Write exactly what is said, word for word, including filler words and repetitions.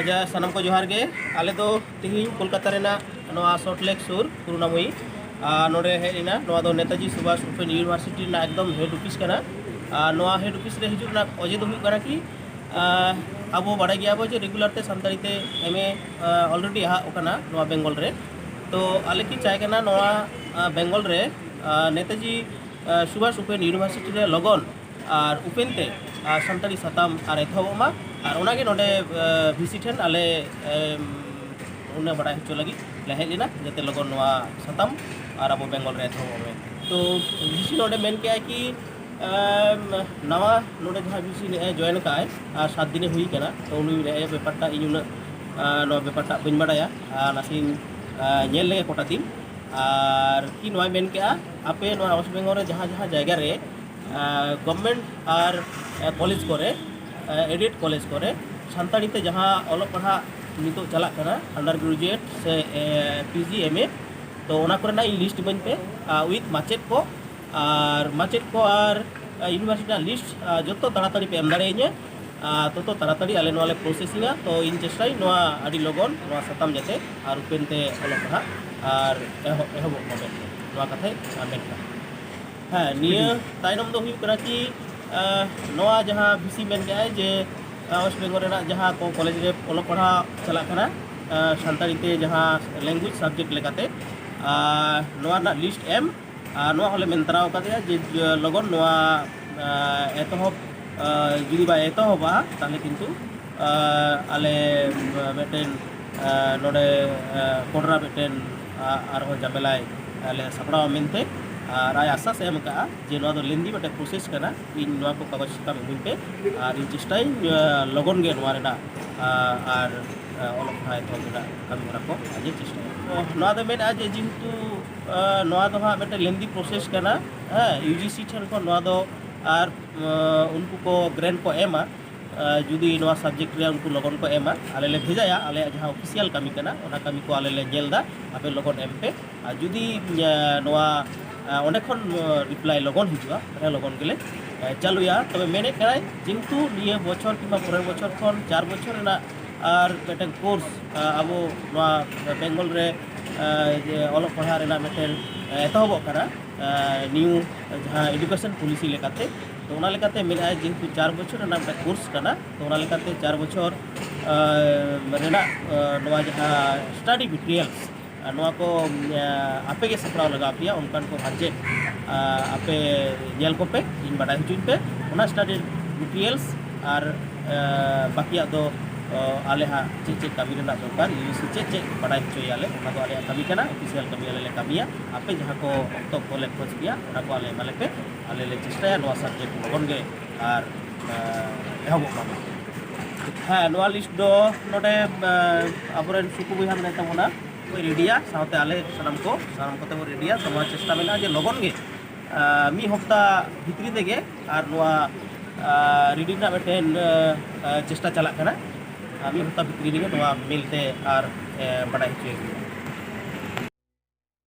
ᱡᱟ ᱥᱟᱱᱟᱢ ᱠᱚ ᱡᱚᱦᱟᱨ ᱜᱮ᱾ ᱟᱞᱮ ᱫᱚ ᱛᱮᱦᱮᱧ ᱠᱳᱞᱠᱟᱛᱟ ᱨᱮᱱᱟᱜ ᱱᱚᱣᱟ ᱥᱚᱞᱴ ᱞᱮᱠ ᱥᱩᱨ ᱠᱩᱨᱩᱱᱟᱢᱩᱭᱤ, ᱟᱨ ᱱᱚᱰᱮ ᱦᱮᱡ ᱮᱱᱟ᱾ ᱱᱚᱣᱟ ᱫᱚ ᱱᱮᱛᱟᱡᱤ ᱥᱩᱵᱷᱟᱥ ᱳᱯᱮᱱ ᱤᱭᱩᱱᱤᱵᱷᱟᱨᱥᱤᱴᱤ ᱨᱮᱱᱟᱜ ᱮᱠᱫᱚᱢ ᱦᱮᱰ ᱚᱯᱷᱤᱥ ᱠᱟᱱᱟ᱾ ᱟᱨ ᱱᱚᱣᱟ ᱦᱮᱰ ᱚᱯᱷᱤᱥ ᱨᱮ ᱦᱤᱡᱩᱜ ᱨᱮᱱᱟᱜ ᱚᱡᱮ ᱫᱚ ᱦᱩᱭᱩᱜ ᱠᱟᱱᱟ ᱠᱤ, ᱟᱸ, ᱟᱵᱚ ᱵᱟᱲᱟᱭ ᱜᱮᱭᱟ ᱵᱚ ᱡᱮ ᱨᱮᱜᱩᱞᱟᱨ ᱛᱮ ᱥᱟᱱᱛᱟᱲᱤ ᱛᱮ ᱮᱢ ᱮ, ᱟᱸ, ᱚᱞᱨᱮᱰᱤ ᱮᱦᱚᱵ ᱟᱠᱟᱱᱟ ᱱᱚᱣᱟ ᱵᱮᱝᱜᱚᱞ ᱨᱮ᱾ ᱛᱚ ᱟᱞᱮ ᱠᱤ ᱪᱟᱭ ᱠᱟᱱᱟ ᱱᱚᱣᱟ, ᱟᱸ, ᱵᱮᱝᱜᱚᱞ ᱨᱮ, ᱟᱸ, ᱱᱮᱛᱟᱡᱤ, ᱟᱸ, ᱥᱩᱵᱷᱟᱥ ᱳᱯᱮᱱ ᱤᱭᱩᱱᱤᱵᱷᱟᱨᱥᱤᱴᱤ ᱨᱮ ᱞᱚᱜᱚᱱ ᱟᱨ ᱳᱯᱮᱱ ᱛᱮ, ᱟᱸ, ᱥᱟᱱᱛᱟᱲᱤ ᱥᱟᱛᱟᱢ ᱟᱨ ᱮᱛᱚᱦᱚᱵᱚᱜ ᱢᱟ᱾ ᱟᱨ ᱚᱱᱟᱜᱮ ᱱᱚᱰᱮ, ᱟᱸ, ᱵᱷᱤᱥᱤ ᱴᱷᱮᱱ ᱟᱞᱮ, ᱮᱢ, ᱩᱱᱟᱹᱜ ᱵᱟᱲᱟᱭ ᱦᱚᱪᱚ ᱞᱟᱹᱜᱤᱫ ᱞᱮ ᱦᱮᱡ ᱞᱮᱱᱟ, ᱡᱟᱛᱮ ᱞᱚᱜᱚᱱ ᱱᱚᱣᱟ ᱥᱟᱛᱟᱢ ᱟᱨ ᱟᱵᱚ ᱵᱮᱝᱜᱚᱞ ᱨᱮ ᱮᱛᱚᱦᱚᱵᱚᱜ ᱢᱮ᱾ ᱛᱚ ᱵᱷᱤᱥᱤ ᱱᱚᱰᱮ ᱢᱮᱱ ᱠᱮᱜᱼᱟᱭ ᱠᱤ, ᱮᱢ, ᱱᱟᱣᱟ ᱱᱚᱰᱮ ᱡᱟᱦᱟᱸᱭ ᱵᱷᱤᱥᱤ ᱱᱮᱜᱼᱮ ᱡᱚᱭᱮᱱ ᱠᱟᱜᱼᱟᱭ ᱟᱨ ᱥᱟᱛ ᱫᱤᱱᱮ ᱦᱩᱭ ᱠᱟᱱᱟ, ᱛᱚ ᱩᱱᱤ ᱱᱮᱜᱼᱮ ᱵᱮᱯᱟᱨᱴᱟ ᱤᱧ ᱩᱱᱟᱹᱜ, ᱟᱸ, ᱱᱚᱣᱟ ᱵᱮᱯᱟᱨᱴᱟ ᱵᱟᱹᱧ ᱵᱟᱲᱟᱭᱟ᱾ ᱟᱨ ᱱᱟᱥᱮᱧ, ᱟᱸ, ᱧᱮᱞ ᱞᱮᱜᱮ ᱠᱚᱴᱟ ᱫᱤᱱ᱾ ᱟᱨ ᱠᱤ ᱱᱚᱣᱟᱭ ᱢᱮᱱ ᱠᱮᱜᱼᱟ, ᱟᱯᱮ ᱱᱚᱣᱟ ᱳᱭᱮᱥᱴ ᱵᱮᱝᱜᱚᱞ ᱨᱮ ᱡᱟᱦᱟᱸ ᱡᱟᱦᱟᱸ ᱡᱟᱭᱜᱟ ᱨᱮ, ᱟᱸ, ᱜᱚᱵᱷᱢᱮᱱᱴ ᱟᱨ, ᱟᱸ, ᱠᱚᱞᱮᱡᱽ ᱠᱚᱨᱮ, ᱟᱸ, ᱮᱰᱮᱰ ᱠᱚᱞᱮᱡᱽ ᱠᱚᱨᱮ ᱥᱟᱱᱛᱟᱲᱤ ᱛᱮ ᱡᱟᱦᱟᱸ ᱚᱞᱚᱜ ᱯᱟᱲᱦᱟᱜ ᱱᱤᱛᱚᱜ ᱪᱟᱞᱟᱜ ᱠᱟᱱᱟ, ᱟᱱᱰᱟᱨ ᱜᱨᱮᱡᱩᱭᱮᱴ ᱥᱮ, ᱮ, ᱯᱤ ᱡᱤ, ᱮᱢ ᱮ, ᱛᱚ ᱚᱱᱟ ᱠᱚᱨᱮᱱᱟᱜ ᱤᱧ ᱞᱤᱥᱴ ᱤᱢᱟᱹᱧ ᱯᱮ, ᱟᱨ ᱩᱭᱤᱛᱷ ᱢᱟᱪᱮᱫ ᱠᱚ, ᱟᱨ ᱢᱟᱪᱮᱫ ᱠᱚ ᱟᱨ, ᱟᱸ, ᱤᱭᱩᱱᱤᱵᱷᱟᱨᱥᱤᱴᱤ ᱨᱮᱱᱟᱜ ᱞᱤᱥᱴ, ᱟᱸ, ᱡᱚᱛᱚ ᱛᱟᱲᱟᱛᱟᱲᱤ ᱯᱮ ᱮᱢ ᱫᱟᱲᱮᱭᱟᱹᱧᱟ᱾ ᱟᱨ ᱛᱚᱛᱚ ᱛᱟᱲᱟᱛᱟᱲᱤ ᱟᱞᱮ ᱱᱚᱣᱟ ᱞᱮ ᱯᱨᱚᱥᱮᱥᱤᱝᱟ᱾ ᱛᱚ ᱤᱧ ᱪᱮᱥᱴᱟᱭᱟᱹᱧ ᱱᱚᱣᱟ ᱟᱹᱰᱤ ᱞᱚᱜᱚᱱ ᱱᱚᱣᱟ ᱥᱟᱛᱟᱢ ᱡᱟᱛᱮ ᱟᱨ ᱳᱯᱮᱱ ᱛᱮ ᱚᱞᱚᱜ ᱯᱟᱲᱦᱟᱜ ᱟᱨ ᱮᱦᱚᱵ, ᱮᱦᱚᱵᱚᱜ ᱢᱟ ᱢᱮᱱᱛᱮ ᱱᱚᱣᱟ ᱠᱟᱛᱷᱟᱭ, ᱟᱸ, ᱢᱮᱱ ᱠᱟᱜᱼᱟ᱾ ᱦᱮᱸ, ᱱᱤᱭᱟᱹ ᱛᱟᱭᱱᱚᱢ ᱫᱚ ᱦᱩᱭᱩᱜ ᱠᱟᱱᱟ ᱠᱤ, ᱟᱸ, ᱱᱚᱣᱟ ᱡᱟᱦᱟᱸ ᱵᱷᱤᱥᱤ ᱢᱮᱱ ᱠᱮᱜᱼᱟᱭ ᱡᱮ, ᱟᱸ, ᱳᱭᱮᱥᱴ ᱵᱮᱝᱜᱚᱞ ᱨᱮᱱᱟᱜ ᱡᱟᱦᱟᱸ ᱠᱚ ᱠᱚᱞᱮᱡᱽ ᱨᱮ ᱚᱞᱚᱜ ᱯᱟᱲᱦᱟᱜ ᱪᱟᱞᱟᱜ ᱠᱟᱱᱟ, ᱟᱸ, ᱥᱟᱱᱛᱟᱲᱤ ᱛᱮ ᱡᱟᱦᱟᱸ ᱞᱮᱝᱜᱩᱭᱮᱡᱽ ᱥᱟᱵᱡᱮᱠᱴ ᱞᱮᱠᱟᱛᱮ, ᱟᱨ ᱱᱚᱣᱟ ᱨᱮᱱᱟᱜ ᱞᱤᱥᱴ ᱮᱢ, ᱟᱨ ᱱᱚᱣᱟ ᱦᱚᱸᱞᱮ ᱢᱮᱱ ᱛᱟᱨᱟ ᱟᱠᱟᱫᱮᱭᱟ ᱡᱮ, ᱡᱮ ᱞᱚᱜᱚᱱ ᱱᱚᱣᱟ, ᱟᱸ, ᱮᱛᱚᱦᱚᱵ, ᱟᱸ, ᱡᱩᱫᱤ ᱵᱟᱭ ᱮᱛᱚᱦᱚᱵᱟ, ᱛᱟᱦᱚᱞᱮ ᱠᱤᱱᱛᱩ, ᱟᱸ, ᱟᱞᱮ ᱢᱤᱫᱴᱮᱱ, ᱟᱸ, ᱱᱚᱰᱮ, ᱟᱸ, ᱠᱚᱰᱨᱟ ᱢᱤᱫᱴᱮᱱ, ᱟᱸ, ᱟᱨᱦᱚᱸ ᱡᱟᱢᱮᱞᱟᱭ ᱞᱮ ᱥᱟᱯᱲᱟᱣᱟ ᱢᱮᱱᱛᱮ᱾ ᱟᱨ ᱟᱡ ᱟᱥᱥᱟᱥ ᱮ ᱮᱢ ᱟᱠᱟᱫᱼᱟ ᱡᱮ ᱱᱚᱣᱟ ᱫᱚ ᱞᱮᱱᱫᱤ ᱢᱤᱫᱴᱮᱱ ᱯᱨᱚᱥᱮᱥ ᱠᱟᱱᱟ, ᱤᱧ ᱱᱚᱣᱟ ᱠᱚ ᱠᱟᱜᱚᱡᱽ ᱥᱟᱠᱟᱢ ᱤᱢᱟᱹᱧ ᱯᱮ ᱟᱨ ᱤᱧ ᱪᱮᱥᱴᱟᱭᱟᱹᱧ, ᱟᱸ, ᱞᱚᱜᱚᱱ ᱜᱮ ᱱᱚᱣᱟ ᱨᱮᱱᱟᱜ, ᱟᱸ, ᱟᱨ, ᱟᱸ, ᱚᱞᱚᱜ ᱯᱟᱲᱦᱟᱣ ᱮᱛᱚᱦᱚᱵ ᱨᱮᱱᱟᱜ ᱠᱟᱹᱢᱤ ᱦᱚᱨᱟ ᱠᱚ ᱟᱡ ᱮ ᱪᱮᱥᱴᱟᱭᱟ᱾ ᱛᱚ ᱱᱚᱣᱟ ᱫᱚ ᱢᱮᱱᱮᱫᱼᱟ ᱡᱮ ᱡᱮᱦᱮᱛᱩ, ᱟᱸ, ᱱᱚᱣᱟ ᱫᱚ ᱦᱟᱸᱜ ᱢᱤᱫᱴᱮᱱ ᱞᱮᱱᱫᱤ ᱯᱨᱚᱥᱮᱥ ᱠᱟᱱᱟ, ᱦᱮᱸ, ᱤᱭᱩ ᱡᱤ ᱥᱤ ᱴᱷᱮᱱ ᱠᱷᱚᱱ ᱱᱚᱣᱟ ᱫᱚ ᱟᱨ, ᱟᱸ, ᱩᱱᱠᱩ ᱠᱚ ᱜᱨᱮᱱᱴ ᱠᱚ ᱮᱢᱟ, ᱟᱸ, ᱡᱩᱫᱤ ᱱᱚᱣᱟ ᱥᱟᱵᱡᱮᱠᱴ ᱨᱮ ᱩᱱᱠᱩ ᱞᱚᱜᱚᱱ ᱠᱚ ᱮᱢᱟ, ᱟᱞᱮ ᱞᱮ ᱵᱷᱮᱡᱟᱭᱟ, ᱟᱞᱮᱭᱟᱜ ᱡᱟᱦᱟᱸ ᱚᱯᱷᱤᱥᱤᱭᱟᱞ ᱠᱟᱹᱢᱤ ᱠᱟᱱᱟ, ᱚᱱᱟ ᱠᱟᱹᱢᱤ ᱠᱚ ᱟᱞᱮ ᱞᱮ ᱧᱮᱞ ᱮᱫᱟ, ᱟᱯᱮ ᱞᱚᱜᱚᱱ ᱮᱢ ᱯᱮ᱾ ᱟᱨ ᱡᱩᱫᱤ, ᱟᱸ, ᱱᱚᱣᱟ, ᱟᱸ, ᱚᱸᱰᱮ ᱠᱷᱚᱱ, ᱟᱸ, ᱨᱤᱯᱞᱟᱭ ᱞᱚᱜᱚᱱ ᱦᱤᱡᱩᱜᱼᱟ, ᱛᱟᱦᱚᱞᱮ ᱞᱚᱜᱚᱱ ᱜᱮᱞᱮ, ᱟᱸ, ᱪᱟᱹᱞᱩᱭᱟ᱾ ᱛᱚᱵᱮ ᱢᱮᱱᱮᱫ ᱠᱟᱱᱟᱭ ᱡᱮᱦᱮᱛᱩ ᱱᱤᱭᱟᱹ ᱵᱚᱪᱷᱚᱨ ᱠᱤᱝᱵᱟ ᱯᱚᱨᱮᱨ ᱵᱚᱪᱷᱚᱨ ᱠᱷᱚᱱ ᱪᱟᱨ ᱵᱚᱪᱷᱚᱨ ᱨᱮᱱᱟᱜ ᱟᱨ ᱢᱤᱫᱴᱮᱱ ᱠᱳᱨᱥ ᱟᱵᱚ ᱱᱚᱣᱟ ᱵᱮᱝᱜᱚᱞ ᱨᱮ ᱡᱮ ᱚᱞᱚᱜ ᱯᱟᱲᱦᱟᱜ ᱨᱮᱱᱟᱜ ᱢᱤᱫᱴᱮᱱ ᱮᱛᱚᱦᱚᱵᱚᱜ ᱠᱟᱱᱟ ᱱᱤᱭᱩ ᱡᱟᱦᱟᱸ ᱮᱰᱩᱠᱮᱥᱚᱱ ᱯᱚᱞᱤᱥᱤ ᱞᱮᱠᱟᱛᱮ᱾ ᱛᱚ ᱚᱱᱟ ᱞᱮᱠᱟᱛᱮ ᱢᱮᱱᱟᱜᱼᱟ ᱡᱮᱦᱮᱛᱩ ᱪᱟᱨ ᱵᱚᱪᱷᱚᱨ ᱨᱮᱱᱟᱜ ᱢᱤᱫᱴᱮᱱ ᱠᱳᱨᱥ ᱠᱟᱱᱟ, ᱛᱚ ᱚᱱᱟ ᱞᱮᱠᱟᱛᱮ ᱪᱟᱨ ᱵᱚᱪᱷᱚᱨ ᱨᱮᱱᱟᱜ ᱱᱚᱣᱟ ᱡᱟᱦᱟᱸ ᱥᱴᱟᱰᱤ ᱢᱮᱴᱮᱨᱤᱭᱟᱞᱥ ᱟᱨ ᱱᱚᱣᱟ ᱠᱚ ᱟᱯᱮ ᱜᱮ ᱥᱟᱯᱲᱟᱣ ᱞᱟᱜᱟᱣ ᱯᱮᱭᱟ᱾ ᱚᱱᱠᱟᱱ ᱠᱚ ᱵᱟᱡᱮᱴ ᱟᱯᱮ ᱧᱮᱞ ᱠᱚᱯᱮ, ᱤᱧ ᱵᱟᱰᱟᱭ ᱦᱚᱪᱚᱧ ᱯᱮ᱾ ᱚᱱᱟ ᱥᱴᱟᱰᱤ ᱢᱮᱴᱮᱨᱤᱭᱟᱞᱥ ᱟᱨ ᱵᱟᱠᱤᱭᱟᱜ ᱫᱚ ᱟᱞᱮ ᱦᱟᱸᱜ ᱪᱮᱫ ᱪᱮᱫ ᱠᱟᱹᱢᱤ ᱨᱮᱱᱟᱜ ᱫᱚᱨᱠᱟᱨ, ᱤᱭᱩ ᱥᱤ ᱪᱮᱫ ᱪᱮᱫ ᱵᱟᱰᱟᱭ ᱦᱚᱪᱚᱭᱟᱞᱮ, ᱚᱱᱟ ᱫᱚ ᱟᱞᱮᱭᱟᱜ ᱠᱟᱹᱢᱤ ᱠᱟᱱᱟ, ᱚᱯᱷᱤᱥᱤᱭᱟᱞ ᱠᱟᱹᱢᱤ ᱟᱞᱮ ᱞᱮ ᱠᱟᱹᱢᱤᱭᱟ᱾ ᱟᱯᱮ ᱡᱟᱦᱟᱸ ᱠᱚ ᱚᱠᱛᱚ ᱠᱚᱞᱮ ᱠᱷᱚᱡᱽ ᱯᱮᱭᱟ, ᱚᱱᱟ ᱠᱚ ᱟᱞᱮ ᱮᱢᱟᱞᱮ ᱯᱮ, ᱟᱞᱮ ᱞᱮ ᱪᱮᱥᱴᱟᱭᱟ ᱱᱚᱣᱟ ᱥᱟᱵᱡᱮᱠᱴ ᱞᱚᱜᱚᱱ ᱜᱮ ᱟᱨ ᱮᱦᱚᱵᱚᱜ ᱢᱟ᱾ ᱦᱮᱸ, ᱱᱚᱣᱟ ᱞᱤᱥᱴ ᱫᱚ ᱱᱚᱰᱮ ᱟᱵᱚᱨᱮᱱ ᱥᱩᱠᱩ ᱵᱚᱭᱦᱟ ᱢᱮᱱᱟᱭ ᱛᱟᱵᱚᱱᱟ, ᱩᱱᱤ ᱨᱮᱰᱤᱭᱟ, ᱥᱟᱶᱛᱮ ᱟᱞᱮ ᱥᱟᱱᱟᱢ ᱠᱚ, ᱥᱟᱱᱟᱢ ᱠᱚᱛᱮ ᱵᱚᱱ ᱨᱮᱰᱤᱭᱟ᱾ ᱛᱚ ᱱᱚᱣᱟ ᱪᱮᱥᱴᱟ ᱢᱮᱱᱟᱜᱼᱟ ᱡᱮ ᱞᱚᱜᱚᱱ ᱜᱮ ᱢᱤᱫ ᱦᱚᱯᱛᱟ ᱵᱷᱤᱛᱨᱤ ᱛᱮᱜᱮ ᱟᱨ ᱱᱚᱣᱟ ᱨᱮᱰᱤ ᱨᱮᱱᱟᱜ ᱢᱤᱫᱴᱮᱱ ᱪᱮᱥᱴᱟ ᱪᱟᱞᱟᱜ ᱠᱟᱱᱟ᱾ ᱢᱤᱫ ᱦᱚᱯᱛᱟ ᱵᱷᱤᱛᱨᱤ ᱨᱮᱜᱮ ᱱᱚᱣᱟ ᱢᱮᱞ ᱛᱮ ᱟᱨ ᱵᱟᱰᱟᱭ ᱦᱚᱪᱚᱭ ᱦᱩᱭᱩᱜᱼᱟ᱾